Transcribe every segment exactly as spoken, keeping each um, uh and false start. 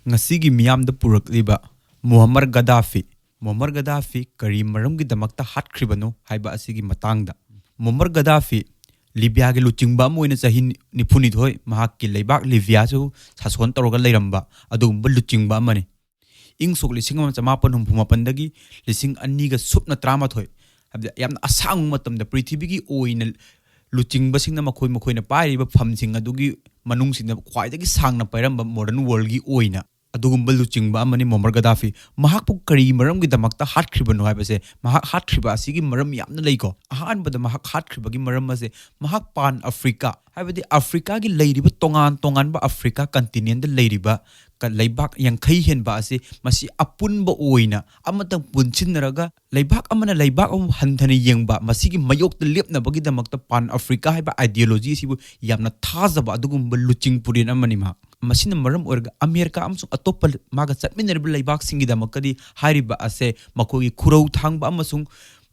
ꯉꯁꯤꯒꯤ ꯃꯤꯌꯥꯝꯗ ꯄꯨꯔꯛꯂꯤꯕ ꯃꯨꯍꯝꯃꯔ ꯒꯗꯥꯐꯤ꯫ ꯃꯨꯍꯝꯃꯔ ꯒꯗꯥꯐꯤ ꯀꯔꯤ ꯃꯔꯝꯒꯤꯗꯃꯛꯇ ꯍꯥꯠꯈ꯭ꯔꯤꯕꯅꯣ ꯍꯥꯏꯕ ꯑꯁꯤꯒꯤ ꯃꯇꯥꯡꯗ꯫ ꯃꯨꯍꯝꯃꯔ ꯒꯗꯥꯐꯤ ꯂꯤꯕꯤꯌꯥꯒꯤ ꯂꯨꯆꯤꯡꯕ ꯑꯃ ꯑꯣꯏꯅ ꯆꯍꯤ ꯅꯤꯐꯨꯅꯤꯊꯣꯏ ꯃꯍꯥꯛꯀꯤ ꯂꯩꯕꯥꯛ ꯂꯤꯕꯤꯌꯥꯁꯨ ꯁꯥꯁꯣꯟ ꯇꯧꯔꯒ ꯂꯩꯔꯝꯕ ꯑꯗꯨꯒꯨꯝꯕ ꯂꯨꯆꯤꯡꯕ ꯑꯃꯅꯤ꯫ ꯏꯪ ꯁꯣꯛ ꯂꯤꯁꯤꯡ ꯑꯃ ꯆꯃꯥꯄꯟ ꯍꯨꯝꯐꯨ ꯃꯥꯄꯟꯗꯒꯤ ꯂꯤꯁꯤꯡ ꯑꯅꯤꯒ ꯁꯨꯞꯅ ꯇꯔꯥꯃꯥꯊꯣꯏ, ꯍꯥꯏꯕꯗꯤ ꯌꯥꯝꯅ ꯑꯁꯥꯡꯕ ꯃꯇꯝꯗ ꯄ꯭ꯔꯤꯊꯤꯕꯤꯒꯤ ꯑꯣꯏꯅ ꯂꯨꯆꯤꯡꯕꯁꯤꯡꯅ ꯃꯈꯣꯏ ꯃꯈꯣꯏꯅ ꯄꯥꯏꯔꯤꯕ ꯐꯝꯁꯤꯡ ꯑꯗꯨꯒꯤ ꯃꯅꯨꯡꯁꯤꯡꯗ ꯈ꯭ꯋꯥꯏꯗꯒꯤ ꯁꯥꯡꯅ ꯄꯥꯏꯔꯝꯕ ꯃꯣꯗꯔꯟ ꯋꯥꯔꯜꯒꯤ ꯑꯣꯏꯅ ꯑꯗꯨꯒꯨꯝꯕ ꯂꯨꯆꯤꯡꯕ ꯑꯃꯅꯤ ꯃꯣꯃꯔ ꯒꯗꯥꯐꯤ꯫ ꯃꯍꯥꯛꯄꯨ ꯀꯔꯤ ꯃꯔꯝꯒꯤꯗꯃꯛꯇ ꯍꯥꯠꯈ꯭ꯔꯤꯕꯅꯣ ꯍꯥꯏꯕꯁꯦ, ꯃꯍꯥꯛ ꯍꯥꯠꯈ꯭ꯔꯤꯕ ꯑꯁꯤꯒꯤ ꯃꯔꯝ ꯌꯥꯝꯅ ꯂꯩꯀꯣ꯫ ꯑꯍꯥꯟꯕꯗ ꯃꯍꯥꯛ ꯍꯥꯠꯈ꯭ꯔꯤꯕꯒꯤ ꯃꯔꯝ ꯑꯁꯦ, ꯃꯍꯥꯛ ꯄꯥꯟ ꯑꯐ꯭ꯔꯤꯀꯥ, ꯍꯥꯏꯕꯗꯤ ꯑꯐ꯭ꯔꯤꯀꯥꯒꯤ ꯂꯩꯔꯤꯕ ꯇꯣꯉꯥꯟ ꯇꯣꯉꯥꯟꯕ ꯑꯐ꯭ꯔꯤꯀꯥ ꯀꯟꯇꯤꯅꯦꯟꯗ ꯂꯩꯔꯤꯕ ꯀ-, ꯂꯩꯕꯥꯛ ꯌꯥꯡꯈꯩ ꯍꯦꯟꯕ ꯑꯁꯤ ꯃꯁꯤ ꯑꯄꯨꯟꯕ ꯑꯣꯏꯅ ꯑꯃꯇꯪ ꯄꯨꯟꯁꯤꯟꯅꯔꯒ ꯂꯩꯕꯥꯛ ꯑꯃꯅ ꯂꯩꯕꯥꯛ ꯑꯃꯕꯨ ꯍꯟꯊꯅ ꯌꯦꯡꯕ, ꯃꯁꯤꯒꯤ ꯃꯥꯌꯣꯛꯇ ꯂꯦꯞꯅꯕꯒꯤꯗꯃꯛꯇ ꯄꯥꯟ ꯑꯐ꯭ꯔꯤꯀꯥ ꯍꯥꯏꯕ ideology ꯑꯁꯤꯕꯨ ꯌꯥꯝꯅ ꯊꯥꯖꯕ ꯑꯗꯨꯒꯨꯝꯕ ꯂꯨꯆꯤꯡ ꯄꯨꯔꯦꯟ ꯑꯃꯅꯤ ꯃꯍꯥꯛ꯫ ꯃꯁꯤꯅ ꯃꯔꯝ ꯑꯣꯏꯔꯒ ꯑꯃꯦꯔꯤꯀꯥ ꯑꯃꯁꯨꯡ ꯑꯇꯣꯞꯄ ꯃꯥꯒ ꯆꯠꯃꯤꯟꯅꯔꯤꯕ ꯂꯩꯕꯥꯛꯁꯤꯡꯒꯤꯗꯃꯛꯇꯗꯤ ꯍꯥꯏꯔꯤꯕ ꯑꯁꯦ ꯃꯈꯣꯏꯒꯤ ꯈꯨꯔꯧ ꯊꯥꯡꯕ ꯑꯃꯁꯨꯡ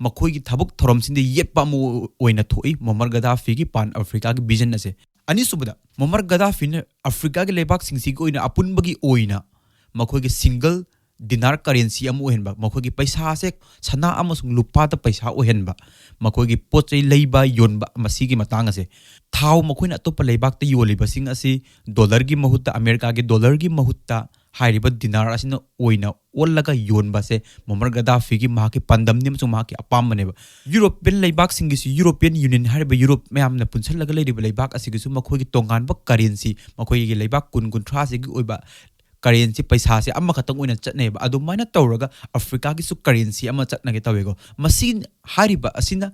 ꯃꯈꯣꯏꯒꯤ ꯊꯕꯛ ꯊꯧꯔꯝꯁꯤꯡꯗ ꯌꯦꯠꯄ ꯑꯃ ꯑꯣꯏꯅ ꯊꯣꯛꯏ ꯃꯣꯃꯔ ꯒꯗꯥꯐꯤꯒꯤ ꯄꯥꯟ ꯑꯐ꯭ꯔꯤꯀꯥꯒꯤ vision ꯑꯁꯦ꯫ ꯑꯅꯤꯁꯨꯕꯗ, ꯃꯣꯃꯔ ꯒꯗꯥꯐꯤꯅ ꯑꯐ꯭ꯔꯤꯀꯥꯒꯤ ꯂꯩꯕꯥꯛꯁꯤꯡꯁꯤꯒꯤ ꯑꯣꯏꯅ ꯑꯄꯨꯟꯕꯒꯤ ꯑꯣꯏꯅ ꯃꯈꯣꯏꯒꯤ single dinar currency ꯑꯃ ꯑꯣꯏꯍꯟꯕ, ꯃꯈꯣꯏꯒꯤ ꯄꯩꯁꯥꯁꯦ ꯁꯅꯥ ꯑꯃꯁꯨꯡ ꯂꯨꯄꯥꯗ ꯄꯩꯁꯥ ꯑꯣꯏꯍꯟꯕ, ꯃꯈꯣꯏꯒꯤ ꯄꯣꯠ ꯆꯩ ꯂꯩꯕ ꯌꯣꯟꯕ ꯃꯁꯤꯒꯤ ꯃꯇꯥꯡ ꯑꯁꯦ꯫ ꯊꯥꯎ ꯃꯈꯣꯏꯅ ꯑꯇꯣꯞꯄ ꯂꯩꯕꯥꯛꯇ ꯌꯣꯜꯂꯤꯕꯁꯤꯡ ꯑꯁꯤ ꯗꯣꯂꯔꯒꯤ ꯃꯍꯨꯠꯇ, ꯑꯃꯦꯔꯤꯀꯥꯒꯤ ꯗꯣꯂꯔꯒꯤ ꯃꯍꯨꯠꯇ ꯍꯥꯏꯔꯤꯕ ꯗꯤꯅꯥꯔ ꯑꯁꯤꯅ ꯑꯣꯏꯅ ꯑꯣꯜꯂꯒ ꯌꯣꯟꯕꯁꯦ ꯃꯣꯃꯔ ꯒꯗꯥꯐꯤꯒꯤ ꯃꯍꯥꯛꯀꯤ ꯄꯥꯟꯗꯝꯅꯤ ꯑꯃꯁꯨꯡ ꯃꯍꯥꯛꯀꯤ ꯑꯄꯥꯝꯕꯅꯦꯕ꯫ ꯌꯨꯔꯣꯄꯤꯌꯟ ꯂꯩꯕꯥꯛꯁꯤꯡꯒꯤꯁꯨ, ꯌꯨꯔꯣꯄꯤꯌꯟ ꯌꯨꯅꯤꯌꯟ ꯍꯥꯏꯔꯤꯕ ꯌꯨꯔꯣꯞ ꯃꯌꯥꯝꯅ ꯄꯨꯟꯁꯤꯜꯂꯒ ꯂꯩꯔꯤꯕ ꯂꯩꯕꯥꯛ ꯑꯁꯤꯒꯤꯁꯨ ꯃꯈꯣꯏꯒꯤ ꯇꯣꯉꯥꯟꯕ currency, ꯃꯈꯣꯏꯒꯤ ꯂꯩꯕꯥꯛ ꯀꯨꯟ ꯀꯨꯟꯊ꯭ꯔꯥꯁꯤꯒꯤ ꯑꯣꯏꯕ currency, ꯄꯩꯁꯥꯁꯦ ꯑꯃꯈꯛꯇꯪ ꯑꯣꯏꯅ ꯆꯠꯅꯩꯕ꯫ ꯑꯗꯨꯃꯥꯏꯅ ꯇꯧꯔꯒ ꯑꯐ꯭ꯔꯤꯀꯥꯒꯤꯁꯨ currency ꯑꯃ ꯆꯠꯅꯒꯦ ꯇꯧꯋꯦꯀꯣ꯫ ꯃꯁꯤ ꯍꯥꯏꯔꯤꯕ ꯑꯁꯤꯅ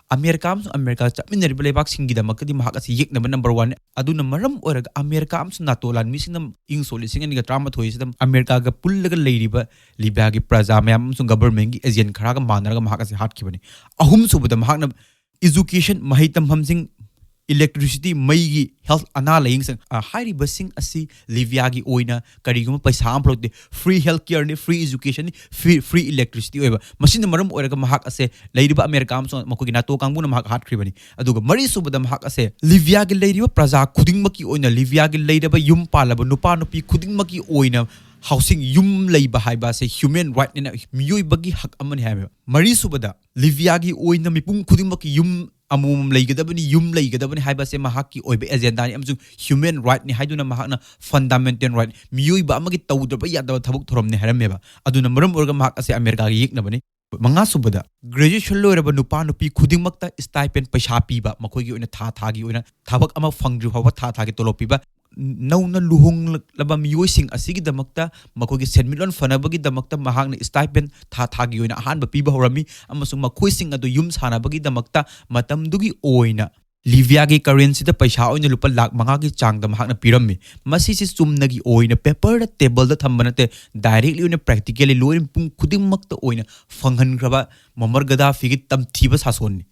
ꯑꯃꯦꯔꯤꯀꯥ ꯑꯃꯁꯨꯡ ꯑꯃꯦꯔꯤꯀꯥ ꯆꯠꯃꯤꯟꯅꯔꯤꯕ ꯂꯩꯕꯥꯛꯁꯤꯡꯒꯤꯗꯃꯛꯇꯗꯤ ꯃꯍꯥꯛ ꯑꯁꯤ ꯌꯦꯛꯅꯕ number one ꯅꯤ꯫ ꯑꯗꯨꯅ ꯃꯔꯝ ꯑꯣꯏꯔꯒ ꯑꯃꯦꯔꯤꯀꯥ ꯑꯃꯁꯨꯡ ꯅꯥꯇꯣ ꯂꯥꯟꯃꯤꯁꯤꯡꯅ ꯏꯪ ꯁꯣꯛ ꯂꯤꯁꯤꯡ ꯑꯅꯤꯒ ꯇꯔꯥꯃꯥꯊꯣꯏꯁꯤꯗ ꯑꯃꯦꯔꯤꯀꯥꯒ ꯄꯨꯜꯂꯒ ꯂꯩꯔꯤꯕ ꯂꯤꯕꯤꯌꯥꯒꯤ ꯄ꯭ꯔꯖꯥ ꯃꯌꯥꯝ ꯑꯃꯁꯨꯡ governmentꯀꯤ agent ꯈꯔꯒ ꯃꯥꯟꯅꯔꯒ ꯃꯍꯥꯛ ꯑꯁꯤ ꯍꯥꯠꯈꯤꯕꯅꯤ꯫ ꯑꯍꯨꯝꯁꯨꯕꯗ, ꯃꯍꯥꯛꯅ education, ꯃꯍꯩ ꯇꯝꯐꯝꯁꯤꯡ, electricity, ꯃꯩꯒꯤ health ꯑꯅꯥ ꯂꯥꯏꯌꯦꯡꯁꯪ, ꯑ, ꯍꯥꯏꯔꯤꯕꯁꯤꯡ ꯑꯁꯤ ꯂꯤꯕꯤꯌꯥꯒꯤ ꯑꯣꯏꯅ ꯀꯔꯤꯒꯨꯝꯕ ꯄꯩꯁꯥ ꯑꯃꯐꯥꯎ ꯂꯧꯗꯦ꯫ Free health careꯅꯤ, free educationꯅꯤ, free, free electricity ꯑꯣꯏꯕ꯫ ꯃꯁꯤꯅ ꯃꯔꯝ ꯑꯣꯏꯔꯒ ꯃꯍꯥꯛ ꯑꯁꯦ ꯂꯩꯔꯤꯕ ꯑꯃꯦꯔꯤꯀꯥ ꯑꯃꯁꯨꯡ ꯃꯈꯣꯏꯒꯤ ꯅꯥꯇꯣ ꯀꯥꯡꯕꯨꯅ ꯃꯍꯥꯛ ꯍꯥꯠꯈ꯭ꯔꯤꯕꯅꯤ꯫ ꯑꯗꯨꯒ ꯃꯔꯤꯁꯨꯕꯗ ꯃꯍꯥꯛ ꯑꯁꯦ ꯂꯤꯕꯤꯌꯥꯒꯤ ꯂꯩꯔꯤꯕ ꯄ꯭ꯔꯖꯥ ꯈꯨꯗꯤꯡꯃꯛꯀꯤ ꯑꯣꯏꯅ, ꯂꯤꯕꯤꯌꯥꯒꯤ ꯂꯩꯔꯕ ꯌꯨꯝ ꯄꯥꯜꯂꯕ ꯅꯨꯄꯥ ꯅꯨꯄꯤ ꯈꯨꯗꯤꯡꯃꯛꯀꯤ ꯑꯣꯏꯅ housing, ꯌꯨꯝ ꯂꯩꯕ ꯍꯥꯏꯕ ꯑꯁꯦ human rightꯅꯤꯅ, ꯃꯤꯑꯣꯏꯕꯒꯤ ꯍꯛ ꯑꯃꯅꯤ ꯍꯥꯏꯕ꯫ ꯃꯔꯤꯁꯨꯕꯗ, ꯂꯤꯕꯤꯌꯥꯒꯤ ꯑꯣꯏꯅ ꯃꯤꯄꯨꯝ ꯈꯨꯗꯤꯡꯃꯛꯀꯤ ꯌꯨꯝ ꯑꯃꯃꯝ ꯂꯩꯒꯗꯕꯅꯤ, ꯌꯨꯝ ꯂꯩꯒꯗꯕꯅꯤ ꯍꯥꯏꯕꯁꯦ ꯃꯍꯥꯛꯀꯤ ꯑꯣꯏꯕ agendaꯅꯤ ꯑꯃꯁꯨꯡ human rightꯅꯤ ꯍꯥꯏꯗꯨꯅ ꯃꯍꯥꯛꯅ fundamental right, ꯃꯤꯑꯣꯏꯕ ꯑꯃꯒꯤ ꯇꯧꯗ꯭ꯔꯕ ꯌꯥꯗꯕ ꯊꯕꯛ ꯊꯧꯔꯝꯅꯤ ꯍꯥꯏꯔꯝꯃꯦꯕ꯫ ꯑꯗꯨꯅ ꯃꯔꯝ ꯑꯣꯏꯔꯒ ꯃꯍꯥꯛ ꯑꯁꯦ ꯑꯃꯦꯔꯤꯀꯥꯒꯤ ꯌꯦꯛꯅꯕꯅꯤ꯫ ꯃꯉꯥꯁꯨꯕꯗ, graduation ꯂꯣꯏꯔꯕ ꯅꯨꯄꯥ ꯅꯨꯄꯤ ꯈꯨꯗꯤꯡꯃꯛꯇ stipend, ꯄꯩꯁꯥ ꯄꯤꯕ, ꯃꯈꯣꯏꯒꯤ ꯑꯣꯏꯅ ꯊꯥ ꯊꯥꯒꯤ ꯑꯣꯏꯅ, ꯊꯕꯛ ꯑꯃ ꯐꯪꯗ꯭ꯔꯤ ꯐꯥꯎꯕ ꯊꯥ ꯊꯥꯒꯤ ꯇꯣꯂꯣꯞ ꯄꯤꯕ꯫ ꯅꯧꯅ ꯂꯨꯍꯣꯡꯂꯕ ꯃꯤꯑꯣꯏꯁꯤꯡ ꯑꯁꯤꯒꯤꯗꯃꯛꯇ, ꯃꯈꯣꯏꯒꯤ ꯁꯦꯟꯃꯤꯠꯂꯣꯟ ꯐꯅꯕꯒꯤꯗꯃꯛꯇ ꯃꯍꯥꯛꯅ stipend ꯊꯥ ꯊꯥꯒꯤ ꯑꯣꯏꯅ ꯑꯍꯥꯟꯕ ꯄꯤꯕ ꯍꯧꯔꯝꯃꯤ, ꯑꯃꯁꯨꯡ ꯃꯈꯣꯏꯁꯤꯡ ꯑꯗꯨ ꯌꯨꯝ ꯁꯥꯅꯕꯒꯤꯗꯃꯛꯇ ꯃꯇꯝꯗꯨꯒꯤ ꯑꯣꯏꯅ ꯂꯤꯕꯤꯌꯥꯒꯤ currencyꯗ ꯄꯩꯁꯥ ꯑꯣꯏꯅ ꯂꯨꯄꯥ ꯂꯥꯈ ꯃꯉꯥꯒꯤ ꯆꯥꯡꯗ ꯃꯍꯥꯛꯅ ꯄꯤꯔꯝꯃꯤ꯫ ꯃꯁꯤꯁꯤ ꯆꯨꯝꯅꯒꯤ ꯑꯣꯏꯅ paperꯗ, tableꯗ ꯊꯝꯕ ꯅꯠꯇꯦ, directly ꯑꯣꯏꯅ practically ꯂꯣꯏꯅ ꯃꯤꯄꯨꯝ ꯈꯨꯗꯤꯡꯃꯛꯇ ꯑꯣꯏꯅ ꯐꯪꯍꯟꯈ꯭ꯔꯕ ꯃꯣꯃꯔ ꯒꯗꯥꯐꯤꯒꯤ ꯇꯝꯊꯤꯕ ꯁꯥꯁꯣꯟꯅꯤ꯫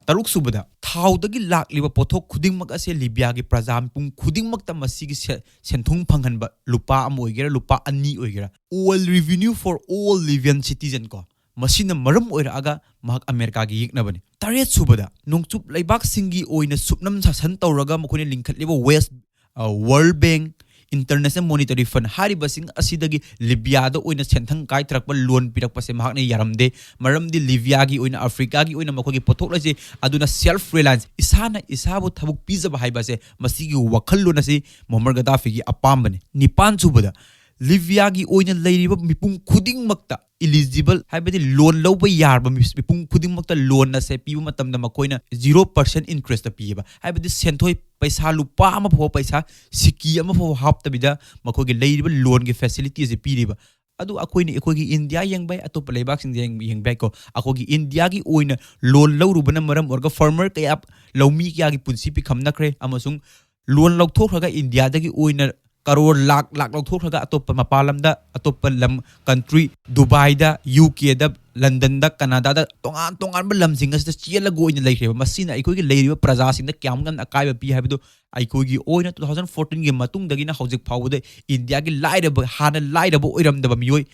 ꯇꯔꯨꯛꯁꯨꯕꯗ, ꯊꯥꯎꯗꯒꯤ ꯂꯥꯛꯂꯤꯕ ꯄꯣꯠꯊꯣꯛ ꯈꯨꯗꯤꯡꯃꯛ ꯑꯁꯦ ꯂꯤꯕꯤꯌꯥꯒꯤ ꯄ꯭ꯔꯖꯥ ꯃꯤꯄꯨꯝ ꯈꯨꯗꯤꯡꯃꯛꯇ ꯃꯁꯤꯒꯤ ꯁꯦ-, ꯁꯦꯟꯊꯨꯡ ꯐꯪꯍꯟꯕ, ꯂꯨꯄꯥ ꯑꯃ ꯑꯣꯏꯒꯦꯔꯥ, ꯂꯨꯄꯥ ꯑꯅꯤ ꯑꯣꯏꯒꯦꯔꯥ, all revenue for all Libyan citizen ꯀꯣ, ꯃꯁꯤꯅ ꯃꯔꯝ ꯑꯣꯏꯔꯛꯑꯒ ꯃꯍꯥꯛ ꯑꯃꯦꯔꯤꯀꯥꯒꯤ ꯌꯦꯛꯅꯕꯅꯤ꯫ ꯇꯔꯦꯠꯁꯨꯕꯗ, ꯅꯣꯡꯆꯨꯞ ꯂꯩꯕꯥꯛꯁꯤꯡꯒꯤ ꯑꯣꯏꯅ ꯁꯨꯞꯅꯝ ꯁꯥꯁꯟ ꯇꯧꯔꯒ ꯃꯈꯣꯏꯅ ꯂꯤꯡꯈꯠꯂꯤꯕ West, ꯑ, World Bank, International Monetary Fund ꯍꯥꯏꯔꯤꯕꯁꯤꯡ ꯑꯁꯤꯗꯒꯤ ꯂꯤꯕꯤꯌꯥꯗ ꯑꯣꯏꯅ ꯁꯦꯟꯊꯪ ꯀꯥꯏꯊꯔꯛꯄ, loan ꯄꯤꯔꯛꯄꯁꯦ ꯃꯍꯥꯛꯅ ꯌꯥꯔꯝꯗꯦ꯫ ꯃꯔꯝꯗꯤ ꯂꯤꯕꯤꯌꯥꯒꯤ ꯑꯣꯏꯅ, ꯑꯐ꯭ꯔꯤꯀꯥꯒꯤ ꯑꯣꯏꯅ ꯃꯈꯣꯏꯒꯤ ꯄꯣꯠꯊꯣꯛ ꯂꯩꯁꯦ, ꯑꯗꯨꯅ self reliance, ꯏꯁꯥꯅ ꯏꯁꯥꯕꯨ ꯊꯕꯛ ꯄꯤꯖꯕ ꯍꯥꯏꯕꯁꯦ, ꯃꯁꯤꯒꯤ ꯋꯥꯈꯜꯂꯣꯟ ꯑꯁꯤ ꯃꯣꯃꯔ ꯒꯗꯥꯐꯤꯒꯤ ꯑꯄꯥꯝꯕꯅꯤ꯫ ꯅꯤꯄꯥꯟꯁꯨꯕꯗ, ꯂꯤꯕꯤꯌꯥꯒꯤ ꯑꯣꯏꯅ ꯂꯩꯔꯤꯕ ꯃꯤꯄꯨꯝ ꯈꯨꯗꯤꯡꯃꯛꯇ eligible, ꯍꯥꯏꯕꯗꯤ loan ꯂꯧꯕ ꯌꯥꯔꯕ ꯃꯤ-, ꯃꯤꯄꯨꯝ ꯈꯨꯗꯤꯡꯃꯛꯇ loan ꯑꯁꯦ ꯄꯤꯕ ꯃꯇꯝꯗ ꯃꯈꯣꯏꯅ zero percent interest ꯄꯤꯌꯦꯕ꯫ ꯍꯥꯏꯕꯗꯤ ꯁꯦꯟꯊꯣꯏ, ꯄꯩꯁꯥ ꯂꯨꯄꯥ ꯑꯃ ꯐꯥꯎꯕ, ꯄꯩꯁꯥ ꯁꯤꯀꯤ ꯑꯃ ꯐꯥꯎꯕ ꯍꯥꯞꯇꯕꯤꯗ ꯃꯈꯣꯏꯒꯤ ꯂꯩꯔꯤꯕ loanꯒꯤ facility ꯑꯁꯦ ꯄꯤꯔꯤꯕ꯫ ꯑꯗꯨ ꯑꯩꯈꯣꯏꯅ, ꯑꯩꯈꯣꯏꯒꯤ ꯏꯟꯗꯤꯌꯥ ꯌꯦꯡꯕ ꯌꯥꯏ, ꯑꯇꯣꯞꯄ ꯂꯩꯕꯥꯛꯁꯤꯡꯗ ꯌꯦꯡ-, ꯌꯦꯡꯕ ꯌꯥꯏꯀꯣ꯫ ꯑꯩꯈꯣꯏꯒꯤ ꯏꯟꯗꯤꯌꯥꯒꯤ ꯑꯣꯏꯅ loan ꯂꯧꯔꯨꯕꯅ ꯃꯔꯝ ꯑꯣꯏꯔꯒ farmer ꯀꯌꯥ, ꯂꯧꯃꯤ ꯀꯌꯥꯒꯤ ꯄꯨꯟꯁꯤ ꯄꯤꯈꯝꯅꯈ꯭ꯔꯦ, ꯑꯃꯁꯨꯡ loan ꯂꯧꯊꯣꯛꯈ꯭ꯔꯒ ꯏꯟꯗꯤꯌꯥꯗꯒꯤ ꯑꯣꯏꯅ ꯀꯔꯣꯔ ꯂꯥꯛ ꯂꯥꯛ ꯂꯧꯊꯣꯛꯈ꯭ꯔꯒ ꯑꯇꯣꯞꯄ ꯃꯄꯥꯟ ꯂꯝꯗ, ꯑꯇꯣꯞꯄ ꯂꯝ, ꯀꯟꯇ꯭ꯔꯤ, ꯗꯨꯕꯥꯏꯗ, ꯌꯨ ꯀꯦꯗ, ꯂꯟꯗꯟꯗ, ꯀꯅꯥꯗꯥꯗ, ꯇꯣꯉꯥꯟ ꯇꯣꯉꯥꯟꯕ ꯂꯝꯁꯤꯡ ꯑꯁꯤꯗ ꯆꯦꯜꯂꯒ ꯑꯣꯏꯅ ꯂꯩꯈ꯭ꯔꯦꯕ꯫ ꯃꯁꯤꯅ ꯑꯩꯈꯣꯏꯒꯤ ꯂꯩꯔꯤꯕ ꯄ꯭ꯔꯖꯥꯁꯤꯡꯗ ꯀꯌꯥꯃꯨꯛ ꯌꯥꯝꯅ ꯑꯀꯥꯏꯕ ꯄꯤ ꯍꯥꯏꯕꯗꯨ ꯑꯩꯈꯣꯏꯒꯤ ꯑꯣꯏꯅ two thousand fourteen ꯒꯤ ꯃꯇꯨꯡꯗꯒꯤꯅ ꯍꯧꯖꯤꯛ ꯐꯥꯎꯕꯗ ꯏꯟꯗꯤꯌꯥꯒꯤ ꯂꯥꯏꯔꯕ, ꯍꯥꯟꯅ ꯂꯥꯏꯔꯕ ꯑꯣꯏꯔꯝꯗꯕ ꯃꯤꯑꯣꯏ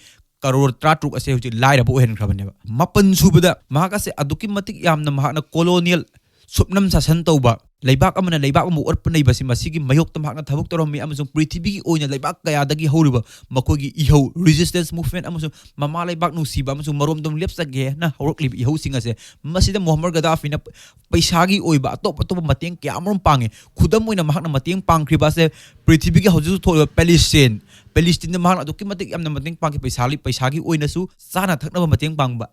ꯀꯔꯣꯔ ꯇꯔꯥꯇꯔꯨꯛ ꯑꯁꯦ ꯍꯧꯖꯤꯛ ꯂꯥꯏꯔꯕ ꯑꯣꯏꯍꯟꯈ꯭ꯔꯕꯅꯦꯕ꯫ ꯃꯥꯄꯟ ꯁꯨꯕꯗ ꯃꯍꯥꯛ ꯑꯁꯦ ꯑꯗꯨꯛꯀꯤ ꯃꯇꯤꯛ ꯌꯥꯝꯅ ꯃꯍꯥꯛꯅ ꯀꯣꯂꯣꯅꯤꯌꯦꯜ ꯁꯨꯞꯅꯝ ꯁꯥꯁꯟ ꯇꯧꯕ, ꯂꯩꯕꯥꯛ ꯑꯃꯅ ꯂꯩꯕꯥꯛ ꯑꯃꯕꯨ ꯑꯣꯠꯄ ꯅꯩꯕꯁꯤ, ꯃꯁꯤꯒꯤ ꯃꯥꯌꯣꯛꯇ ꯃꯍꯥꯛꯅ ꯊꯕꯛ ꯇꯧꯔꯝꯃꯤ ꯑꯃꯁꯨꯡ ꯄ꯭ꯔꯤꯊꯤꯕꯤꯒꯤ ꯑꯣꯏꯅ ꯂꯩꯕꯥꯛ ꯀꯌꯥꯗꯒꯤ ꯍꯧꯔꯤꯕ ꯃꯈꯣꯏꯒꯤ ꯏꯍꯧ, ꯔꯤꯖꯤꯁꯇꯦꯟꯁ ꯃꯨꯚꯃꯦꯟ ꯑꯃꯁꯨꯡ ꯃꯃꯥ ꯂꯩꯕꯥꯛ ꯅꯨꯡꯁꯤꯕ ꯑꯃꯁꯨꯡ ꯃꯔꯣꯝꯗꯣꯝ ꯂꯦꯞꯆꯒꯦꯅ ꯍꯧꯔꯛꯂꯤꯕ ꯏꯍꯧꯁꯤꯡ ꯑꯁꯦ, ꯃꯁꯤꯗ ꯃꯣꯍꯝꯃꯗ ꯒꯗꯥꯐꯤꯅ ꯄꯩꯁꯥꯒꯤ ꯑꯣꯏꯕ ꯑꯇꯣꯞ ꯑꯇꯣꯞꯄ ꯃꯇꯦꯡ ꯀꯌꯥ ꯑꯃꯔꯣꯝ ꯄꯥꯡꯉꯤ꯫ ꯈꯨꯗꯝ ꯑꯣꯏꯅ ꯃꯍꯥꯛꯅ ꯃꯇꯦꯡ ꯄꯥꯡꯈ꯭ꯔꯤꯕ ꯑꯁꯦ ꯄ꯭ꯔꯤꯊꯤꯕꯤꯒꯤ ꯍꯧꯖꯤꯛ ꯍꯧꯖꯤꯛ ꯊꯣꯛꯂꯤꯕ ꯄꯦꯂꯤꯁꯇꯤꯟ, ꯄꯦꯂꯤꯁꯇꯤꯟꯗ ꯃꯍꯥꯛꯅ ꯑꯗꯨꯛꯀꯤ ꯃꯇꯤꯛ ꯌꯥꯝꯅ ꯃꯇꯦꯡ ꯄꯥꯡꯈꯤ꯫ ꯄꯩꯁꯥꯒꯤ, ꯄꯩꯁꯥꯒꯤ ꯑꯣꯏꯅꯁꯨ, ꯆꯥꯅ ꯊꯛꯅꯕ ꯃꯇꯦꯡ ꯄꯥꯡꯕ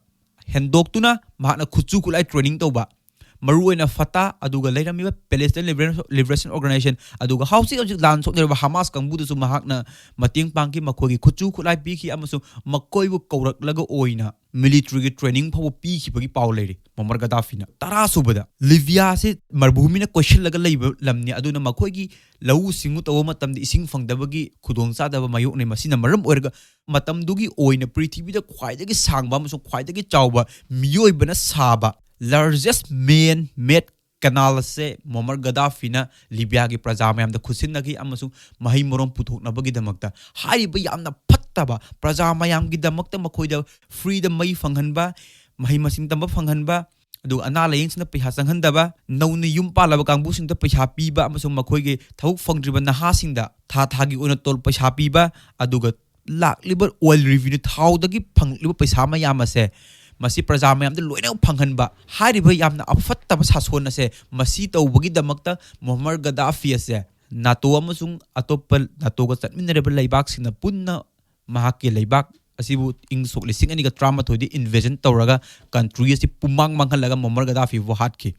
ꯍꯦꯟꯗꯣꯛꯇꯨꯅ ꯃꯍꯥꯛꯅ ꯈꯨꯠꯁꯨ ꯈꯨꯠꯂꯥꯏ ꯇ꯭ꯔꯦꯅꯤꯡ ꯇꯧꯕ, ꯃꯔꯨꯑꯣꯏꯅ ꯐꯇꯥ, ꯑꯗꯨꯒ ꯂꯩꯔꯝꯃꯤꯕ ꯄꯦꯂꯦꯁꯇꯥꯏꯟ ꯂꯤꯕꯔꯦꯁꯟ ꯑꯣꯔꯒꯅꯥꯏꯖꯦꯁꯟ, ꯑꯗꯨꯒ ꯍꯧꯖꯤꯛ ꯍꯧꯖꯤꯛ ꯂꯥꯟ ꯁꯣꯛꯅꯔꯤꯕ ꯍꯃꯥꯁ ꯀꯥꯡꯕꯨꯗꯁꯨ ꯃꯍꯥꯛꯅ ꯃꯇꯦꯡ ꯄꯥꯡꯈꯤ, ꯃꯈꯣꯏꯒꯤ ꯈꯨꯠꯁꯨ ꯈꯨꯠꯂꯥꯏ ꯄꯤꯈꯤ ꯑꯃꯁꯨꯡ ꯃꯈꯣꯏꯕꯨ ꯀꯧꯔꯛꯂꯒ ꯑꯣꯏꯅ ꯃꯤꯂꯤꯇꯔꯤꯒꯤ ꯇ꯭ꯔꯦꯅꯤꯡ ꯐꯥꯎꯕ ꯄꯤꯈꯤꯕꯒꯤ ꯄꯥꯎ ꯂꯩꯔꯤ ꯃꯣꯃꯔ ꯒꯗꯥꯐꯤꯅ꯫ ꯇꯔꯥ ꯁꯨꯕꯗ, ꯂꯤꯕꯤꯌꯥꯁꯤ ꯃꯔꯨꯚꯨꯃꯤꯅ ꯀꯣꯏꯁꯤꯜꯂꯒ ꯂꯩꯕ ꯂꯝꯅꯤ, ꯑꯗꯨꯅ ꯃꯈꯣꯏꯒꯤ ꯂꯧꯎ ꯁꯤꯡꯎ ꯇꯧꯕ ꯃꯇꯝꯗ ꯏꯁꯤꯡ ꯐꯪꯗꯕꯒꯤ ꯈꯨꯗꯣꯡꯆꯥꯗꯕ ꯃꯥꯌꯣꯛꯅꯩ꯫ ꯃꯁꯤꯅ ꯃꯔꯝ ꯑꯣꯏꯔꯒ ꯃꯇꯝꯗꯨꯒꯤ ꯑꯣꯏꯅ ꯄ꯭ꯔꯤꯊꯤꯕꯤꯗ ꯈ꯭ꯋꯥꯏꯗꯒꯤ ꯁꯥꯡꯕ ꯑꯃꯁꯨꯡ ꯈ꯭ꯋꯥꯏꯗꯒꯤ ꯆꯥꯎꯕ ꯃꯤꯑꯣꯏꯕꯅ ꯁꯥꯕ largest man made canal ꯑꯁꯦ ꯃꯣꯃꯔ ꯒꯗꯥꯐꯤꯅ ꯂꯤꯕꯤꯌꯥꯒꯤ ꯄ꯭ꯔꯖꯥ ꯃꯌꯥꯝꯗ ꯈꯨꯠꯁꯤꯟꯅꯈꯤ ꯑꯃꯁꯨꯡ ꯃꯍꯩ ꯃꯔꯣꯡ ꯄꯨꯊꯣꯛꯅꯕꯒꯤꯗꯃꯛꯇ꯫ ꯍꯥꯏꯔꯤꯕ ꯌꯥꯝꯅ ꯐꯠꯇꯕ, ꯄ꯭ꯔꯖꯥ ꯃꯌꯥꯝꯒꯤꯗꯃꯛꯇ ꯃꯈꯣꯏꯗ ꯐ꯭ꯔꯤꯗ ꯃꯩ ꯐꯪꯍꯟꯕ, ꯃꯍꯩ ꯃꯁꯤꯡ ꯇꯝꯕ ꯐꯪꯍꯟꯕ, ꯑꯗꯨꯒ ꯑꯅꯥ ꯂꯥꯌꯦꯡꯁꯤꯡꯗ ꯄꯩꯁꯥ ꯆꯪꯍꯟꯗꯕ, ꯅꯧꯅ ꯌꯨꯝ ꯄꯥꯜꯂꯕ ꯀꯥꯡꯕꯨꯁꯤꯡꯗ ꯄꯩꯁꯥ ꯄꯤꯕ ꯑꯃꯁꯨꯡ ꯃꯈꯣꯏꯒꯤ ꯊꯕꯛ ꯐꯪꯗ꯭ꯔꯤꯕ ꯅꯍꯥꯁꯤꯡꯗ ꯊꯥ ꯊꯥꯒꯤ ꯑꯣꯏꯅ ꯇꯣꯂꯣꯞ ꯄꯩꯁꯥ ꯄꯤꯕ, ꯑꯗꯨꯒ ꯂꯥꯛꯂꯤꯕ ꯑꯣꯏꯜ ꯔꯤꯚꯤꯅ꯭ꯌꯨ, ꯊꯥꯎꯗꯒꯤ ꯐꯪꯂꯤꯕ ꯄꯩꯁꯥ ꯃꯌꯥꯝ ꯑꯁꯦ ꯃꯁꯤ ꯄ꯭ꯔꯖꯥ ꯃꯌꯥꯝꯗ ꯂꯣꯏꯅ ꯐꯪꯍꯟꯕ, ꯍꯥꯏꯔꯤꯕ ꯌꯥꯝꯅ ꯑꯐꯠꯇꯕ ꯁꯥꯁꯣꯟ ꯑꯁꯦ, ꯃꯁꯤ ꯇꯧꯕꯒꯤꯗꯃꯛꯇ ꯃꯣꯃꯔ ꯒꯗꯥꯐꯤ ꯑꯁꯦ ꯅꯥꯇꯣ ꯑꯃꯁꯨꯡ ꯑꯇꯣꯞꯄ ꯅꯥꯇꯣꯒ ꯆꯠꯃꯤꯟꯅꯔꯤꯕ ꯂꯩꯕꯥꯛꯁꯤꯡꯅ ꯄꯨꯟꯅ ꯃꯍꯥꯛꯀꯤ ꯂꯩꯕꯥꯛ ꯑꯁꯤꯕꯨ ꯏꯪ ꯁꯣꯛ ꯂꯤꯁꯤꯡ ꯑꯅꯤꯒ ꯇꯔꯥꯃꯥꯊꯣꯏꯗ ꯏꯟꯚꯦꯖꯟ ꯇꯧꯔꯒ ꯀꯟꯇ꯭ꯔꯤ ꯑꯁꯤ ꯄꯨꯝꯃꯥꯡ ꯃꯥꯡꯍꯜꯂꯒ ꯃꯣꯃꯔ ꯒꯗꯥꯐꯤꯕꯨ ꯍꯥꯠꯈꯤ꯫